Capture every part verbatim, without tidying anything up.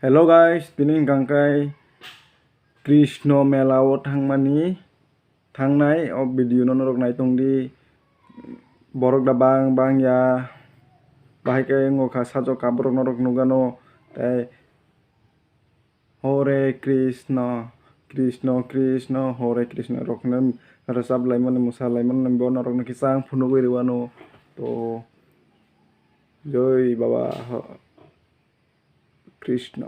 Hello guys, tini hwnkha khe Krishna mela o thangmani, thangnai o video no norok nai tong di. Borok da bang bang ya, bahai khe wngkha sajwk ka borok norok nugano, tei Hore Krishna, Krishna Krishna, Hore Krishna rok hwnwi rwchap laimani, mwsa laimani bo norokno kisa ang phunugwi rwano. To Joi Baba ho-, Krishna.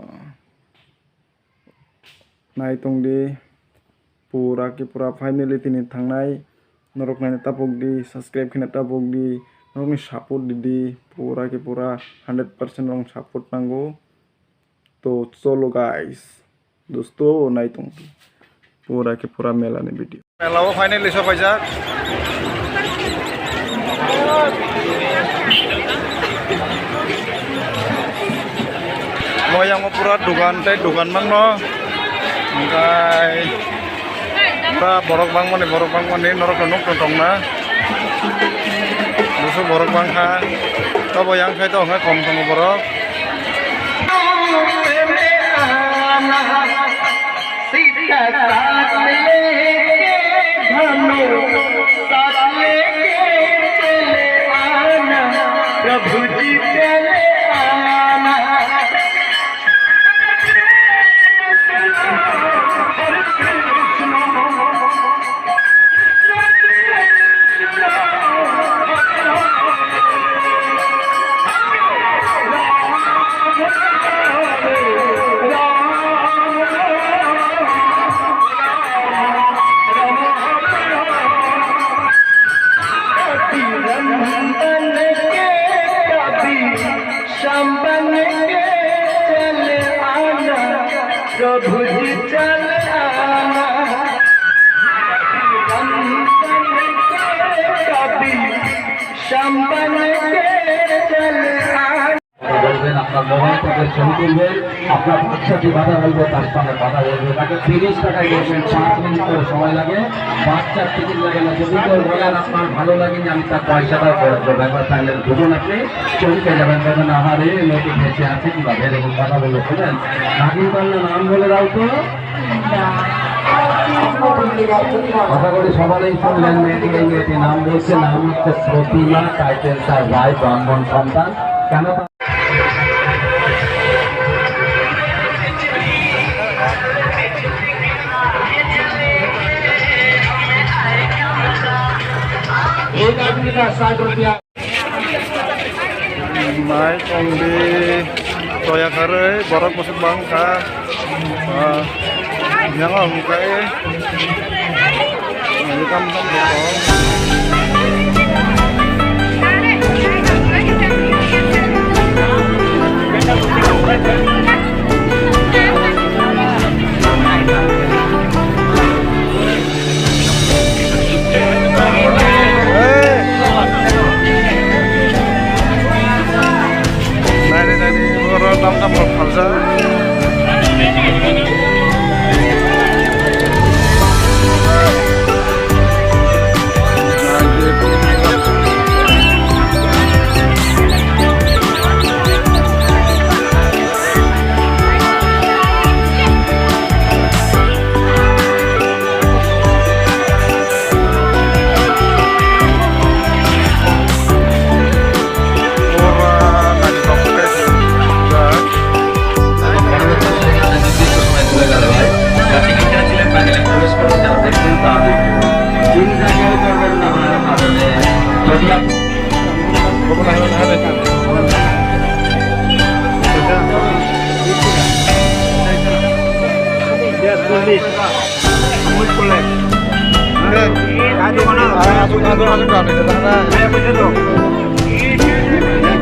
Nai tong di, pura ke pura finally tini thangnai. Norok naina tapok di, subscribe khena tapok di, norokni support di di, pura ke pura hundred percent rong support nango. To cholo guys, dosto nai tong di, pura ke pura mela ni video. Mela o finally sopaijak. Moyang o pura dugan tei dugan mangno. Hwnkhe pura borok bangmani, borok bangmani norok no nukno tongna. Busuk borok bangkha. Tobo yang khai to hwnkhe kom tongo borok. Sita साथ लेके धनु साथ लेके चले आना, प्रभु जी चले आना। संभल के चल आना, प्रभु जी चल आना। संभल के कभी संभल के चल आना। বলবেন, আপনার মোবাইল থেকে ছবি তুলবেন, আপনার বাচ্চা কি বাধা বলবে, তার সঙ্গে কথা বলবে, তাকে তিরিশ টাকায় বলবেন, পাঁচ মিনিট করে সময় লাগে, বাচ্চার টিকিট লাগে না, যদি কেউ বলে আর আপনার ভালো লাগেনি, আমি তার পয়সাটাও ফেরত দেবো। একবার তাহলে দুজন আপনি চমকে যাবেন, বলবেন, "আহারে, মেয়েটি বেঁচে আছে কিভাবে?" এরকম কথা বলবে, শুনেন? নাগিন কন্যা নাম বলে দাও তো। আশা করি সবাই শুনলেন, মেয়েটি, এই মেয়েটি নাম বলছে, নাম হচ্ছে প্রতিমা, টাইটেলটা রায়, ব্রাহ্মণ সন্তান। কেন তা- এই নাগিনটা ষাট রুপিয়া। Nai tong di toya kharwi borok bwswk bang kha. Ah, yang ang kai. Welcome, welcome. Naidi, naidi, oro dam dam rok phaljak.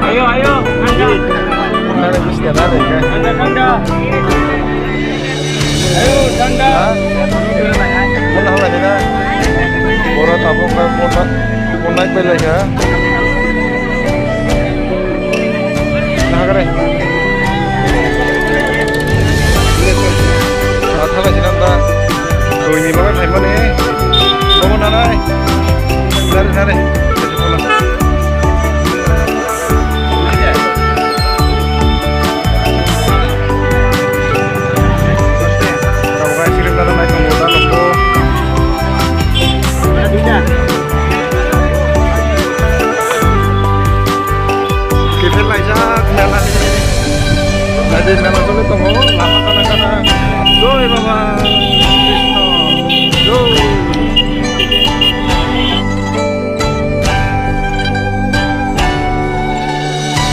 Ayo, ayo, anda. Anda, anda. Ayo, anda. Ora tabuk bai pona, pona bai lai ha. Nagare. Athala sinam da. Tui ni bagai phaimani. Bomo nanai. Nare, nare. Mela choli tongo, lama kana kana. Joi Baba.